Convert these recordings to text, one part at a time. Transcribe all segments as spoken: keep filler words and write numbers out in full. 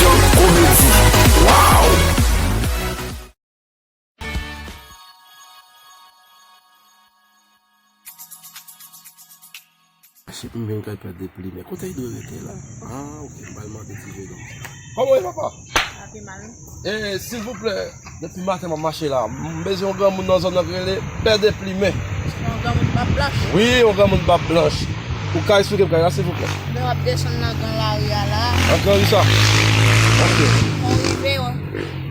Komedi. Wow! Mache pou m vin kay pè de plimen. Kote l dwe rete la? Ah, ok, m pral mande ti jennonm sa. Kòman w ye, papa? Sa pi mal. Eh, silvouplè, depi maten m ap mache la, m bezwen yon granmoun nan zòn nan ki rele Pè de Plimen. Se yon granmoun bab blanch? Wi, yon granmoun bab blanch. Ou ka eksplike m kay la, silvouplè? Lè w ap desann nan gran lari a la. Nan gran ri sa? Ok. Lè w rive,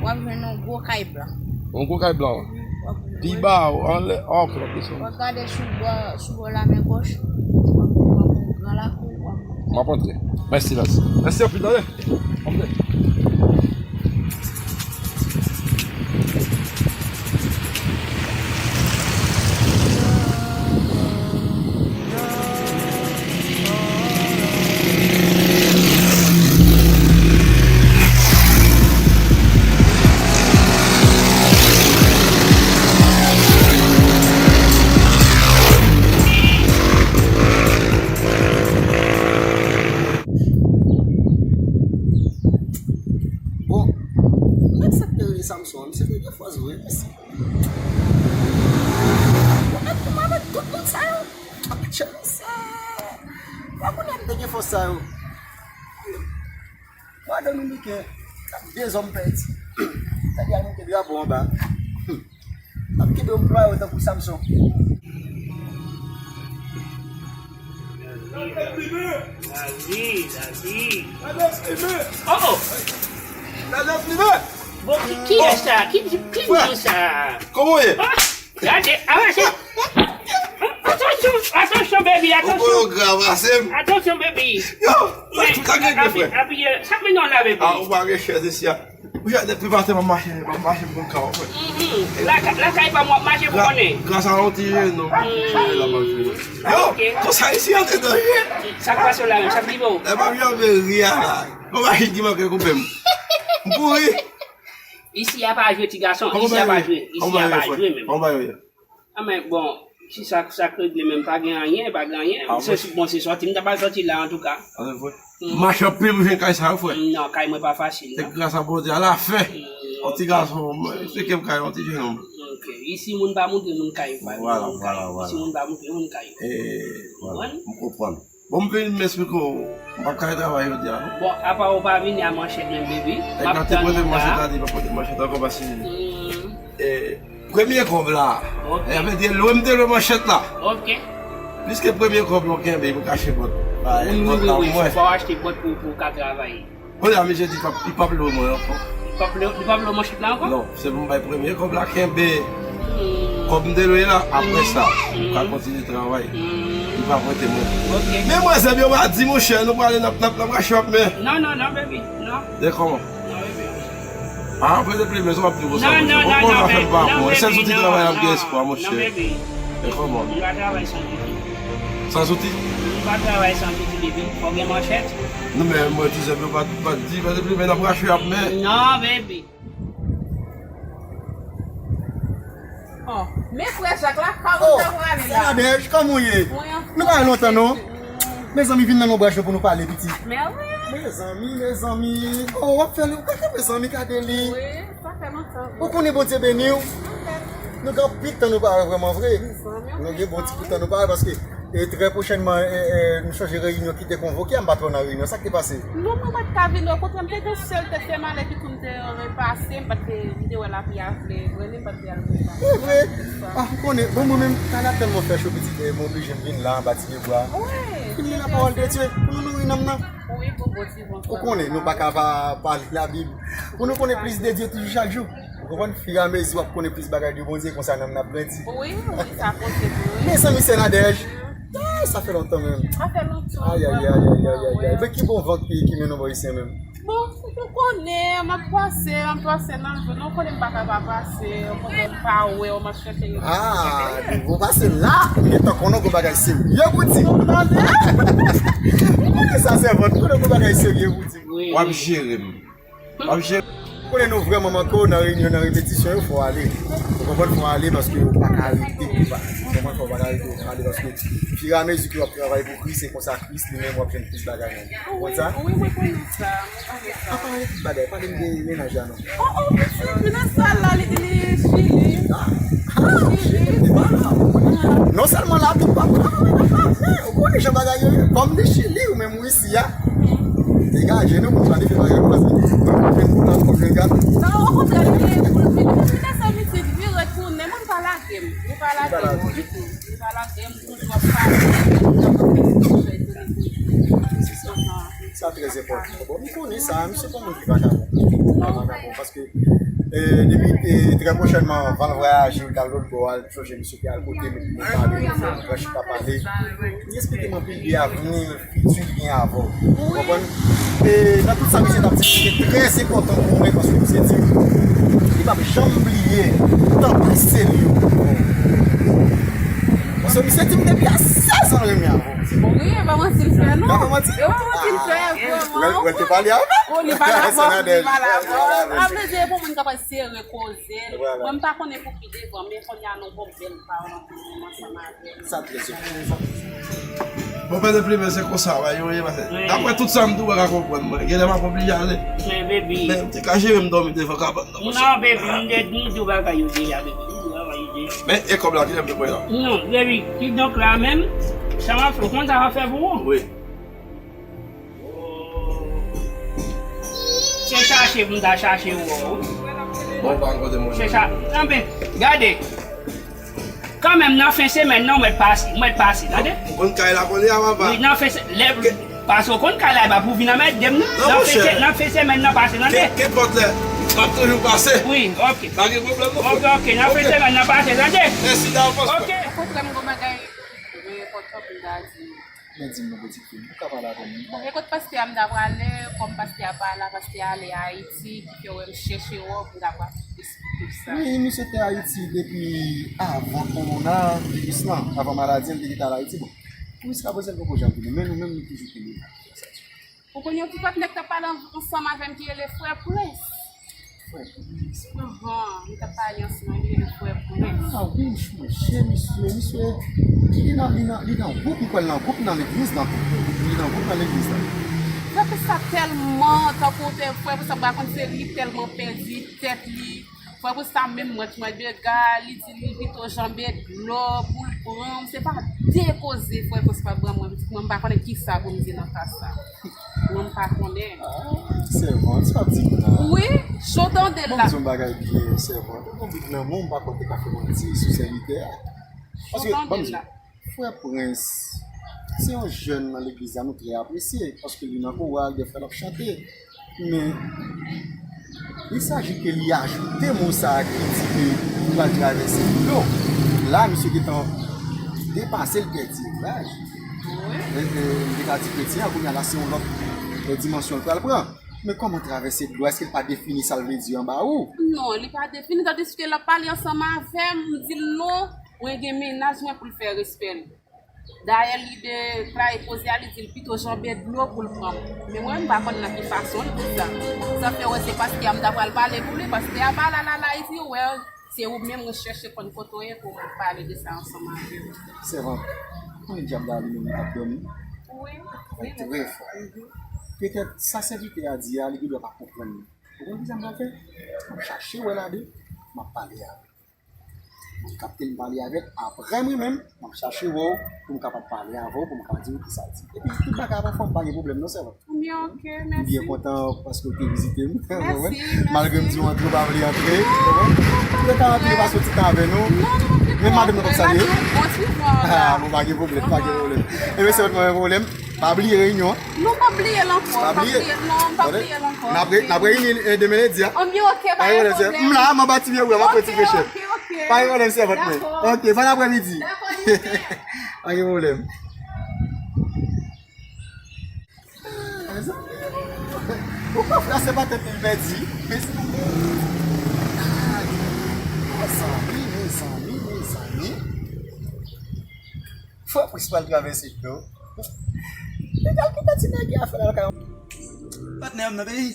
w ap jwenn yon gwo kay blan. Yon gwo kay blan? Wi, w ap jwenn. Pi ba, anlè, ah, ok, w ap desann. W ap gade sou bò, sou bò lamen gòch, w ap, w ap yon gran lakou, w ap. M ap antre. Mèsi, mèsi. Mèsi anpil, tande. Antre. Bon, m aksepte rele Samson, m se premye fwa vre, mèsi. Mwen mèt, mwen mèt tout moun sa yo. Anpil chans. Mwen konnen m te gen fòs sa yo. Mwen Dominiken, ap de zòm pèdi. Tande al monte drapo anba. M ap kenbe yon plwa yo tankou Samson. Lavi, lavi. Oh, oh. Bon, ki, kiyès sa? Ki, ki, ki moun sa? Kòman w ye? Ah, gade, avanse. Atansyon, atansyon, baby, atansyon. Ou gra pase m. Atansyon, baby. Yo, sa k gen, frè? Apiye, sa k mennen w la, baby? Ah, ou pa gen chèz isi a. Ou ja depi maten m ap mache, m ap mache pou m ka wè. Mhm. Lakay, lakay pa m w ap mache pou konnen. Gras a yon ti jennonm, m ap jere la, m ap jere. Yo, konsa isi a te danje. Sa k pase w la menm, sa k rive w? Lè m ap janbe ri a la, yon machin ki manke koupe m. M kouri. Isi a pa jwe, ti gason, isi a pa jwe, isi a pa jwe menm. Kòman bagay yo ye? Ah, men bon, si sa, sa k regle menm, pa gen anyen, pa gen anyen. Ah, se, bon, se sòti m ta pral sòti la, antouka. Ah, se vre. Mm. Mache anpil pou jwenn kay sa yo, frè. Mm, non, kay mwen pa fasil, non. Se gras a Bondye, alafen. Mm, yon ti gason, m esplike m kay yon ti jennonm. Ok, isi moun pa montre moun kay yo. Vwala, vwala, vwala. Isi moun pa montre moun kay yo. Eh, vwala, m konprann. Bon, m vin, m esplike w, m p ap ka al travay jodi a, non. Bon, apa w pa vini a manchèt menm, baby? M ap tann ou la. Nèg la te pote manchèt la, li pa pote manchèt ankò, paske, eh, premye kòb la. Ok. E, sa vle di, lwe m te lwe manchèt la. Ok. Piske premye kòb la w kenbe pou kache bòt. Wi, wi, wi, wi. Fò w achte bòt pou, pou w ka travay. Kounye a, misye di li p ap, li p ap lwe mwen ankò. Li p ap lwe, li p ap lwe manchèt la ankò? Non, se pou m bay premye kòb la, kenbe kòb m te lwe la, apre sa, m ka kontinye travay. Li p ap rete mwen. Ok. Men mwen, zèb yo pa di, monchè, nou prale, n ap, n ap, n ap rache w ap men. Non, non, non, baby, non. E kòman? Non, baby. Ah, apre depi men sa w ap di konsa, monchè. Bon, bon, zafè m pa bon. Sèl sou ti travay la m gen espwa, monchè. Non, baby. E kòman? M pa travay san zouti. San zouti? M pa travay san zouti, baby. Fò gen manchèt. Non, men mwen, ti zèb yo pa, pa di, pa di pli, men n ap rache ap men. Non, baby. Oh, men frè Jak la, kòman w prale la? Nadège, kòman w ye? Nou pa wè lontan, non? Mezanmi, vin nan men branch yo pou nou pale, pitit. Mezanmi, mezanmi. Oh, w ap fè li, w pa kanpe, mezanmi, gade li. Wi, sa fè lontan. Ou konnen Bondye beni w. Nou gen anpil tan nou pa wè vrèman vre. Nou gen bon ti bout tan nou pa wè paske, e, trè pwochènman, e, e, nou chanje reyinyon ki te konvoke a, m pa t wè w nan reyinyon. Sa k te pase? Non, mwen pa t ka vini, okontrè, m te gen sèl tèt fè malè ki tou m te repase, m pa t te, m te wè lapli a vle rele, m pa t te al repase. E vre? Ah, ou konnen, bon, mwen menm, kay la tèlman fè cho, pitit, e, m oblije m vin la, anba ti pyebwa. Wi, m li lapawòl de Dye, pou nou nouri nanm nan. Wi, pou bon ti bon. Ou konnen, nou pa ka pa pale Labib. Pou nou konnen plis de Dye toujou chak jou. Ou konprann? Firamezi w ap konnen plis bagay de Bondye, konsa nanm nan ap grandi. Wi, wi, sa posib, wi. Mezanmi, sè Nadège. Ay, sa fè lontan menm. Sa fè lontan. Ay, ay, ay, ay, ay, ay, ay. Men ki bon van ki, ki mennen w bò isi a menm? Bon, ou konnen, m ap pase, m ap pase nan jou. Non, ou konnen m pa ka pa pase, ou konnen m pa wè w, m ap chèche yon. Ah, depi w pase la, m gentan konnen w gon bagay serye pou di. Ou konnen sa, sèvant, ou konnen w gon bagay serye pou di. Wi, wi. W ap jere m. W ap jere. Konnen nou vrèman manke w nan reyinyon, nan repetisyon yo, fò w ale. Ou konprann, fò w ale paske ou pa ka rete, ou pa, ou konprann, fò w pa ka rete, ou ale paske firamezi ke w ap travay pou Kris, se konsa Kris li menm w ap jwenn plis bagay nan ou. Ou konprann sa? Wi, mwen konnen sa, mwen konnen sa. Pa pale tout bagay, pale m de mennaj la non. Oh, oh, pitit, li nan sal la, li, li Chili. Ah, ah, Chili, li pa la. Non sèlman la, li pa la, ou konnen jan bagay yo ye. Kòm li Chili, ou menm ou isi a. Degaje nou pou planife bagay nou paske nou pa fè pou nan kòm jen gad. Non, okontrè, li gen pou l vini. Depi lè sa misye vire tounen, mwen pa lage m. Li pa lage m ditou. Li pa lage m, toujou ap pale. Sa trè enpòtan. Bon, m konnen sa, misye pa moun ki vakabon. Li pa vakabon paske, eh, depi, eh, trè pwochènman, anvan l vwayaje, l t al lòt bò a, l chonje misye te al kote m, epi nou pale, nou fè yon gran chita pale. Li eksplike m anpil de avni fiti li gen avè w. Ou konprann? E nan tout sa misye t ap di, se trè enpòtan pou mwen paske misye di li p ap janm bliye tan prese li yo. Paske misye di m depi a sèz an l renmen avè w. Wi, e pa manti l fè, non. E pa manti? E pa manti l fè, vrèman. Ou te pale avè l? Oh, li pale avè m, li pale avè m. Sa vle di, e pou moun k ap sere koze l. Mwen, m pa konnen pou ki devan, men kounye a nou bon bèl pawòl anpil ansanm avè l. Sa trè enpòtan. Bon, pètèt plimen se konsa bagay yo ye, paske dapre tout sa m tou pa ka konprann mwen. Genlè m ap oblije ale. Men, baby. Men, m te ka jere m dòmi devan kabann nan, monchè. Non, baby, m te di w bagay yo deja, baby. M di w bagay yo deja. Men, e kòb la, kilè m te pran la? Non, baby, kidonk la menm, sa m ap fè, ou konn sa m ap fè pou ou? Wi. Se chache pou m ta chache wè w. Bon, pa kote mwen. Se cha-, non, men, gade. Kanmenm, nan fen semèn nan, mwen pase, mwen pase, tande? Ou konn kay la kounye a, papa? Wi, nan fen se-, lè, paske ou konn kay la, e pa pou vin anmède m, non. Non, monchè. Nan fen se-, nan fen semèn nan, pase, tande? Ke, kenpòt lè, m ap toujou pase. Wi, ok. Pa gen pwoblèm, non. Ok, ok, nan fen semèn nan, pase, tande? Mèsi davans, frè. Ok. Okontrè, m gon bagay, wi, enpòtan pou m ta di. Men di m non, pitit fi m, ou ka pale avè m. Bon, e kot pastè a m ta prale, kòm pastè a pa la, pastè a ale Ayiti, ki fè wè m chèche wè w pou m ta pral esplike w sa. Wi, misye te Ayiti depi avan kowona viris lan, avan maladi an, li te gentan al Ayiti. Bon, pou jiskaprezan, li poko janm vini, men nou menm, nou toujou kenbe la. Ou konn yon ti patnè k t ap pale an-, ansanm avè m ki rele Frè Prens? Frè Prens. Ahan, m t ap pale ansanm avè l, Frè Prens. Ah wi, m sonje misye, misye, li nan, li nan, li nan gwoup, m kwè l nan gwoup nan legliz la. Li nan gwoup nan legliz la. Frè Prens sa tèlman, tankou te, Frè Prens sa pa konn se li tèlman pèdi tèt li. Frè Prens sa menm mwen, mwen dega, li di li pito janbe dlo pou l pran m. Se pa de koze Frè Prens pa pran mwen, pitit mwen, m pa konnen kisa pou m di nan ka sa. Mwen m pa konnen. Ah, sèvant, sa di m nan. Wi, jan w tande l la. Bon, m di yon bagay byen, sèvant. Ou gon bout nan men w, m pa kwè w te ka fè manti sou sèvitè a. Paske, ban m di w, Frè Prens, se yon jèn nan legliz la, nou trè apresye, paske li nan koral, dèfwa l ap chante. Men, il s'agit ke li ajoute mo sa a ki di ke li pral travèse dlo. La, misye gentan depase l, pèdi raj. Wi. E, e, m te ka di kretyen an, kounye a la, se yon lòt, e, dimansyon l pral pran. Men kòman travèse dlo a? Èske l pa defini sa l vle di anba ou? Non, li pa defini, tandiske l ap pale ansanm avè m, m di l non, mwen gen mennaj mwen pou l fè respè l. Dayè, li deklare koze a, li di l pito janbe dlo pou l pran m. Men mwen, m pa konn nan ki fason l di sa. Sa fè wè se pastè a m ta pral pale pou li, pastè a pa la, la, la, li di, wè, se ou menm mwen chèche konn kote w ye pou mwen pale de sa ansanm avè w. Sèvant, ou konnen dyab la li menm li p ap dòmi. Wi. Li trè fò. Petèt sa sèvitè a di a, li gendwa pa konprann li. Ou konn kisa m pral fè? M ap chache wè l ade, m ap pale avè l. M ap kapte m pale avè l. Apre mwen menm, m ap chache wè w pou m kapab pale avè w, pou m ka di w kisa l di. Epi tout bagay ap anfòm, pa gen pwoblèm non, sèvant. M byen, ok, mèsi. M byen kontan paske w te vizite m. Mèsi, mèsi. Malgre m di w antre, w pa vle antre. Non, non, non, pa vle. Ou te ka antre, pa soti tan avè nou. Non, non, non. Menm madanm nan p ap salye. Bon, bon, bon. Ah, bon, pa gen pwoblèm, pa gen pwoblèm. Ebyen, sèvant mwen, pa gen pwoblèm. Pa bliye reyinyon an. Non, m p ap bliye l ankò. Pa bliye. M p ap bliye l ankò. N ap re-, n ap reyini, eh, demen lendi a. Anbyen, ok, pa gen pwoblèm. M la, m anba ti pye bwa, m ap pran ti freche. Ok, ok, ok. Pa gen pwoblèm, sèvant mwen. Dakò. Ok, bòn aprèmidi. Dakò, li fè. Pa gen pwoblèm. Ah, mezanmi. Ou pa frè, se pa tèt li pèdi. Mezanmi. Ah, mezanmi, mezanmi, mezanmi. Frè Prince pral travèse dlo. Li pral kite ti nèg yo fè l al kay. Patnè m nan peyi.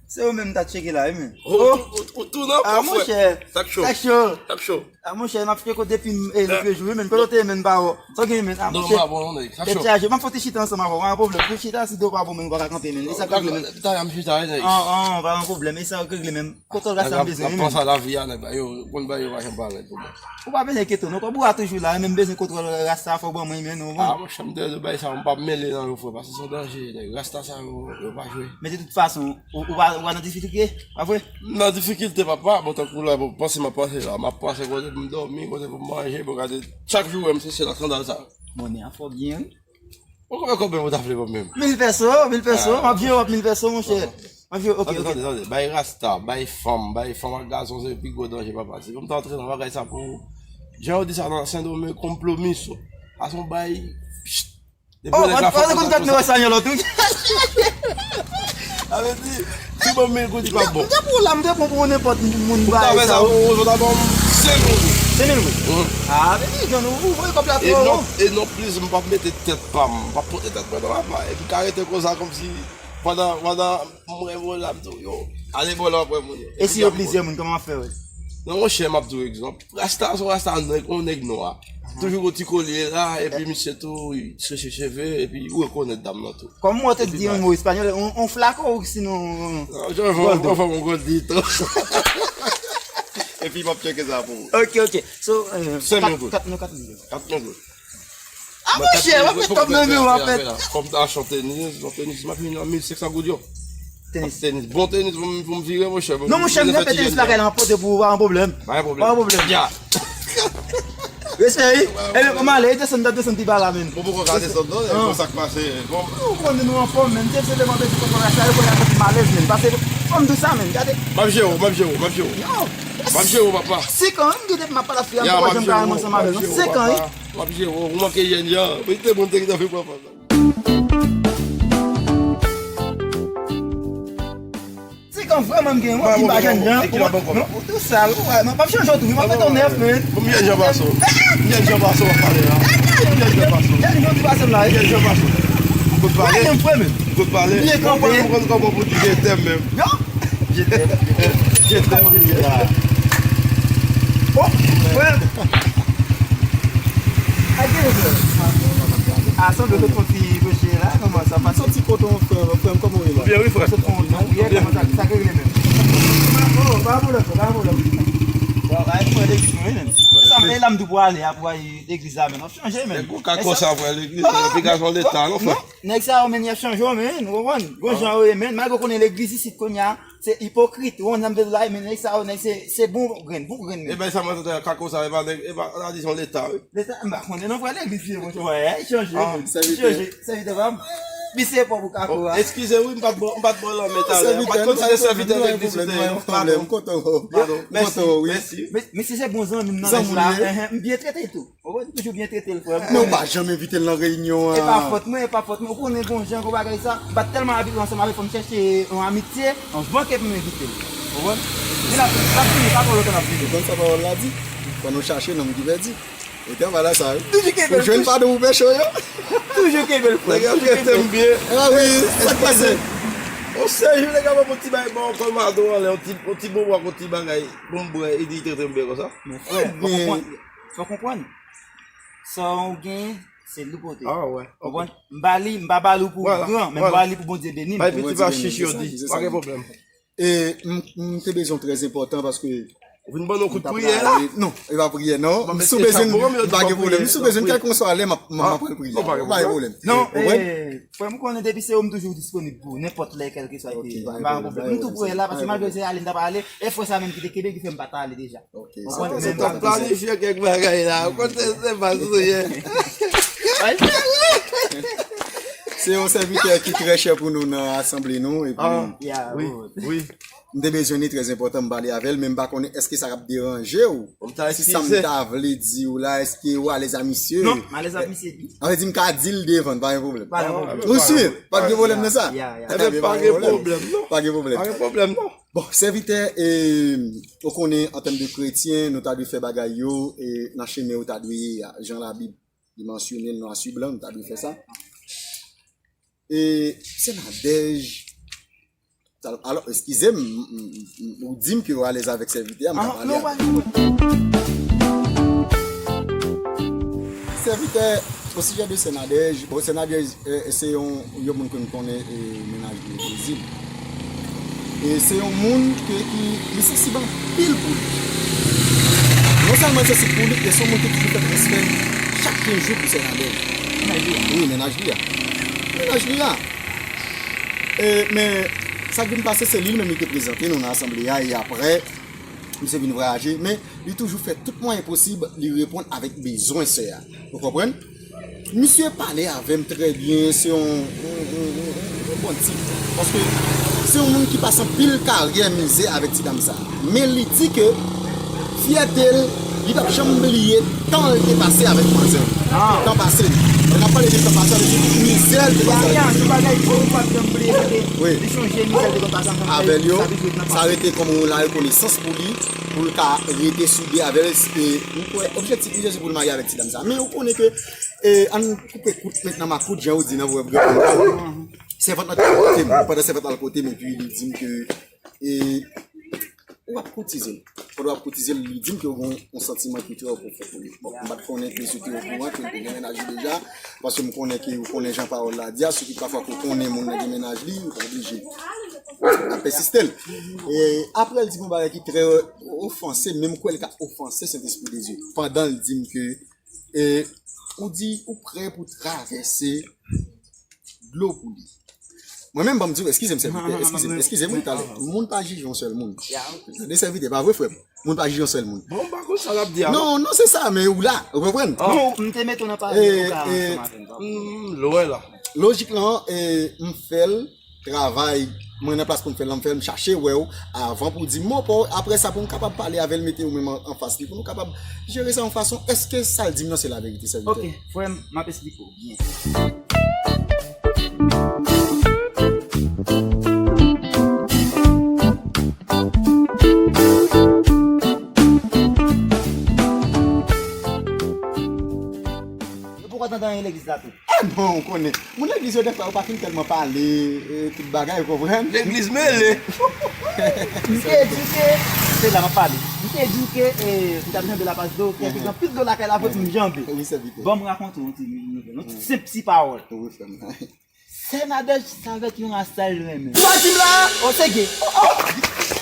Se ou menm m ta tcheke la, wi, men. Oh, ou, ou, ou tou nan, ah, monchè. Sak cho. Sak cho. Sak cho. Ah, monchè, m ap cheke kote depi m, eh, lòt jou, wi, men. Kote w te ye, men, m pa wè w. Sa w gen, men? Ah, monchè. Non, m pa bon, non, nèg. Sak cho. Tèt chaje. M ap fè yon ti chita ansanm avè w. Pa gen pwoblèm. Pou chita, si do pa bon, men, ou pa ka kanpe, men. E sa k regle, men. Ou ta janm chita, nèg. Ah, ah, pa gen pwoblèm. E sa k regle, men. Kote w rale sa, m bezwen, wi, men. Panse a lavi a, nèg, ba yo, konn ba yo pa janm parèt pou mwen. Ou pa bezwen enkyete w, non. Kòb ou a toujou la, men m bezwen kontwòl rasta, fò w ban mwen, men, non. Ah, monchè, m te di w bagay sa, m p ap mele nan yo, frè, paske se yon danje, nèg. Rasta sa yo, yo pa jwe. Men de tout fason, ou, ou pa, ou pa nan difikilte, pa vre? M nan difikilte, papa. Bon, tankou la, bon, panse m ap panse la. M ap panse kote pou m dòmi, kote pou m manje, bon, gade, chak jou, wè, m se, se nan skandal sa. Monnen an fò byen, wi. Bon, konbyen, konbyen ou ta vle ban m menm? Mil pèso, mil pèso. Ah. M ap jere w ap mil pèso, monchè. M ap jere, ok, tande, ok. Tande, tande. Bay rasta, bay fanm, bay fanm ak gason, se pi gwo danje, papa. Si pou m ta antre nan bagay sa pou, jan yo di sa nan Sendomeng, konplomiso. Sa se yon bay, pst. Depi yon nèg la fè konplomiso. Oh, ou konn kat nou espanyòl tou. Sa vle di, si ban m mil goud, li p ap bon. M te pou la, m te pran pou nenpòt moun. Pou m ta fè sa pou ou, ou ta ban m senk mil goud. Senk mil goud? Mhm. Ah, men li jwenn ou, ou voye kòb la twò wo. E non, e non plis, m p ap mete tèt pa m, m p ap pote tèt mwen nan lapa. Epi ka rete konsa kòmsi pandan, pandan m revole la, m di w, yo, ale bò la, w ap wè moun yo. E si yo plizyè moun, kòman w ap fè, wi? Non, monchè, m ap di w egzanp. Rasta, se yon rasta nèg, yon nèg nwa. Toujou gon ti kolye la, epi misye tou, li treche cheve, epi ou rekonèt dam nan tou. Kòm mwen te di yon mo espanyòl, un, un flaco ou sinon, non, je veux un gordito. Epi m ap tcheke sa pou ou. Ok, ok. So, euh, senk mil goud. Kat, kat, non, kat mil goud. Kat mil goud. Ah, monchè, w ap met kòb nan men w, w ap met. Fò m ta achte yon tenis, yon tenis, m ap vin nan mil senk san goud yo. Tenis. Tenis, bon tenis pou m, pou m vire, monchè. Non, monchè, m te fè tenis lakay la, m ap pote pou ou, pa gen pwoblèm. Pa gen pwoblèm. Pa gen pwoblèm. Ya. Respè, wi. Ebyen, pou m ale, desann, desann pi ba la, men. Bon, poko ka desann, non, e konsa k pase. Bon. Ou konnen nou anfòm, men. Se, se devan peti kòkòt la, sa, yo konnen nou malèz, men. Pase, fò m di w sa, men. Gade. M ap jere w, m ap jere w, m ap jere w. Yo. M ap jere w, papa. Senk an, m gen depi m ap pale ak fi a, m poko janm ka renmen ansanm avè l, non. Senk an, wi. M ap jere w, ou manke jèn jan. Pou te bon te gen anvi pran fanm nan. Senk an vrèman m gen, mwen ki pa jèn jan. E ki lòt ankò? Non, ou tou sal, ou wè, non, m ap chanje w tou, wi, m ap mete w nèf, men. Bon, m jèn jan pase w. M jèn jan pase w, w ap pale la. M jèn jan pase w. Jèn jan pase m la, wi. M jèn jan pase w. M konn pale. Mwen menm, frè, men. M konn pale. Byen kanpe. Mwen konn kòman pou di je t'aime menm. Non. Je t'aime. Je t'aime, je t'aime. Oh, frè. A, gen frè. A, sanble ke fon ti roche la, kòman sa pase? Soti kote w, frè, frè m, kòman w ye la? Byen, wi, frè. Soti kote w, frè, kòman sa, sa k regle menm? Oh, pa pwoblèm, frè, pa pwoblèm. Bon, ba, pou legliz mwen, men. Sa, men la m tou pou ale, a, pou al legliz la, men. N ap chanje, men. Nèg ou ka konsa, frè, legliz, non, epi gazon leta, non, frè. Nèg sa yo, men, y ap chanje w, men, ou konprann? Gon jan yo ye, men, malgre w konnen legliz isit kounye a, se ipokrit, ou konprann sa m vle di w la, men nèg sa yo, nèg se, se bon grenn, bon grenn, men. E ben, sa mwen tande, kako sa, e pa nèg, e pa, an a di se yon leta, wi. Leta, m pa konnen, non, frè, legliz li ye, monchè. Wè, y chanje, men. Chanje, sèvitè pa m. Misye pòp ou kako a. Eskize, wi, m pa t bon, m pa t bon lanmè talè. M pa t konn si se sèvitè legliz ou te ye, non. Padon. M kontan w. Padon. Mèsi, mèsi. Mesye se bon zanmi m nan legliz la. Zanmi w li ye? Enhen, m byen trete l tou. Ou konprann, toujou byen trete l, frè m. Men ou pa janm envite l nan reyinyon an. E pa fòt mwen, e pa fòt mwen. Ou konnen gon jan gon bagay sa. M pa t tèlman abitye ansanm avè l, fò m chèche yon amitye, yon banke pou m envite l. Ou konprann? Men l ap, l ap vini, pa twò lontan l ap vini. Ou konn sa pawòl la di? Fò nou chache nonm ki pèdi. E travay la sa, wi. Toujou kenbe l. Ou jwenn padon pou pèche w yo. Toujou kenbe l, frè. Nèg ap trete m byen. Ah wi, sa k pase? On sèl jou, nèg ap pran yon ti bagay, bon, kòl mado anlè, yon ti, yon ti bonbon ak yon ti bagay. Bon, m bwè, e di, trete m byen konsa. Men frè, fò konprann. Fò konprann. Sa w gen, se li pote. Ah, wè. Konprann? M ba li, m pa ba li pou gran, men m ba li pou Bondye beni m. Bay piti pa chich yo di, pa gen pwoblèm. E m, m te bezwen trè enpòtan paske ou vin ban nou kout priyè la? Non, e pa priyè, non. M sou bezwen, pa gen pwoblèm. M sou bezwen kèlkeswa lè m ap, m ap pran priyè. Pa gen pwoblèm. Non, e, frè m, konnen depi se ou m toujou disponib pou nenpòt lè, kèlkeswa l te ye. M pa gen pwoblèm. M tou priyè la, paske malgre se ale m t ap ale, e frè sa menm ki te kenbe ki fè m pa t ale deja. Ok, konprann? Sa, sa, sa, planifye kèk bagay la. Kote se pa sou ye. Se yon sèvitè ki trè chè pou nou nan asanble nou, epi ah, yeah, wi, wi. M te bezwen li, trè enpòtan, m pale avè l, men m pa konnen èske sa ap deranje w. Si sa m ta vle di w la, èske w alèz ak misye? Non, m alèz ak misye tou. Sa vle di m ka di l devan, pa gen pwoblèm. Pa gen pwoblèm. Ou si? Pa gen pwoblèm nan sa? Yeah, yeah. Ebyen, pa gen pwoblèm, non. Pa gen pwoblèm. Pa gen pwoblèm, non. Bon, sèvitè, e, ou konnen, an tèm de kretyen, nou ta dwe fè bagay yo, e, nan chemen ou ta dwe ye a, jan Labib li mansyone l, nwa sou blan, nou ta dwe fè sa. E, sè Nadège, Alò, eskize m, m, m, m, ou di m ke w alèz avèk sèvitè a, m ka pale avè l. Sèvitè, o sijè de Sè Nadège, bon, Sè Nadège, eh, se yon, yon moun ke m konnen, eh, mennaj li Brezil. E se yon moun ke, ki, li sansib anpil pou li. Non sèlman li sansib pou li, e se yon moun ki toujou fè respè chak kenz jou pou Sè Nadège. Wi, mennaj li a. Mennaj li a. E, men, sa k vin pase, se li menm li te prezante nou nan asanble a, e apre, misye vin vwayaje, men li toujou fè tout mwayen posib, li reponn avèk bezwen sè a. Ou konprann? Misye pale avè m trè byen, se yon, yon, yon, yon, yon bon tip. Paske se yon moun ki pase anpil karyè mizè avèk ti dam sa. Men li di ke fyète l, li p ap janm bliye tan l te pase avèk manzè. Tan pase. Lè n ap pale de tan pase, sa vle di mizè l te pase avèk manzè. Wi. Li chonje mizè l te konn pase ansanm avè l yo, sa rete kòm yon larekonesans pou li, pou l ka rete soude avè l. E m kwè objektif mizè se pou l marye avèk ti dam sa. Men ou konnen ke, e, ann koupe kout mentnan makout, jan yo di nan pwovèb kreyòl. Sèvant lan te al kote m, pandan sèvant lan al kote m, epi li di m ke, e, w ap koutize l. Pandan w ap koutize l, li di m ke w gen yon santiman ki trè pwofon pou li. Bon, m pa t konnen ke misye te okouran ke l te gen mennaj li deja, paske m konnen ke ou konnen jan pawòl la di a, sitou pafwa ke w konnen moun nan gen mennaj li, ou pa oblije ap pèsiste l. E apre, l di m yon bagay ki trè ofanse, menm kwè l ka ofanse Sentespri de Dye. Pandan l di m ke, e, ou di ou prè pou travèse dlo pou li. Mwen menm, ban m di w, eskize m, sèvitè, eskize m, eskize m, wi, talè. Moun pa jije yon sèl moun. Tande, sèvitè, pa vre, frè m? Moun pa jije yon sèl moun. Bon, m pa konn sa l ap di a, non. Non, non, se sa, men ou la, ou konprann? Non, m te mete w nan pale, ou ka ansanm avè m, pa pwoblèm. Lwen la. Lojik lan, e, m fè l, travay, mwen nan plas pou m fè l, m fè l, m chache wè w avan pou w di m mo pa w, apre sa pou m kapab pale avè l, mete w menm an, anfas li, pou nou kapab jere sa yon fason. Èske sa l di m nan se laverite, sèvitè? Ok, frè m, m ap esplike w byen. Yo poko tande anyen legliz la tou. E bon, ou konnen. Moun legliz yo, dèfwa, yo pa fin tèlman pale, e, tout bagay, ou konprann? Legliz mele. M te di ke, se la m ap pale. M te di ke, e, m t ap janbe la pas do, ke te gen anpil do lakay la, fòk m janbe. Wi, sèvitè. Ban m rakonte w yon ti nouvèl, yon ti senp ti pawòl. Wi, frè m. Sè Nadège sa avèk yon rasta l renmen. Sa di m la? O, se gay. O, o.